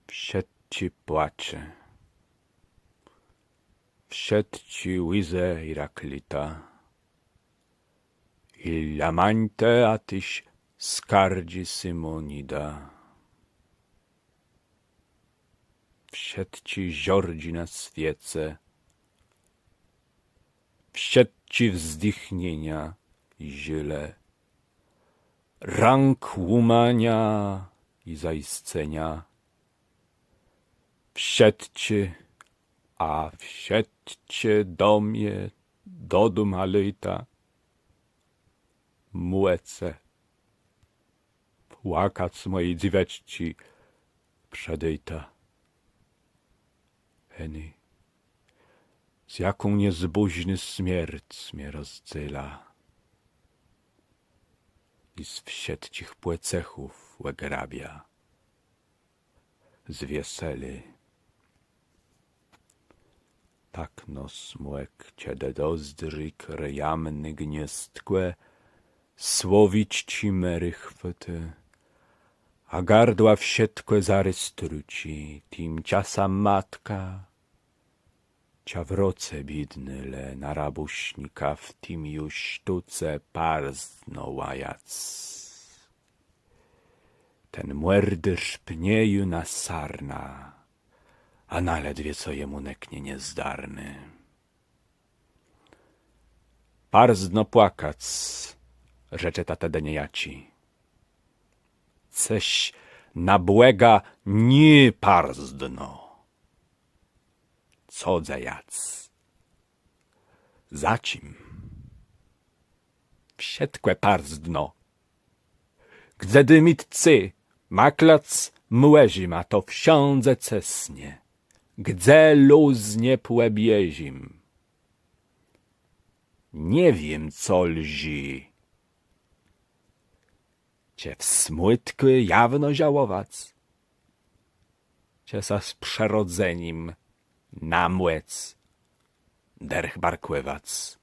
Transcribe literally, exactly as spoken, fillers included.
Wszëtczé płacze, wszëtczé łzë Heraklita i lamentë, a téż skardżi Symonida. Wszëtczé żôrdżi na swiece, wszëtczé wzdichnienia i żôle, rãk łómania i zajiscenia, wszëtczé, a wszëtczé do mie, do dóm Alita, mòcë płakac mòji dzéwùszczi przëdôjta. Heni, z jaką niezbòżnô smierc mie rozdzéla i z wszëtczich pòcechów ògrabia z wieselô. Tak no smòk, czedë dozdrzi krëjamné gniôzdkò słowiczczi mèrë chwôtô, a gardła wszëtkò zarô strëczi, tim czasã matka czã w roce biédny le na rabùsznika w tim ju sztóce parzdno łajac. Ten mòrdôrz pnie ju na sarnã, a naledwie co jemù nëknie niezdarny. Parzdno płakac, rzecze ta tedë niejaczi. Cëż na Bòga nie parzdno. Co dzejac? Za czim? Wszëtkò parzdno. Gdze dëmitcë maklac mòżema, to wszãdze cësnie. Gdze lóz nie pòbieżim? Nie wiém, co lżi. Czë w smùtkù jawno żałowac, czë sã z przërodzenim na mòc dërch barkòwac.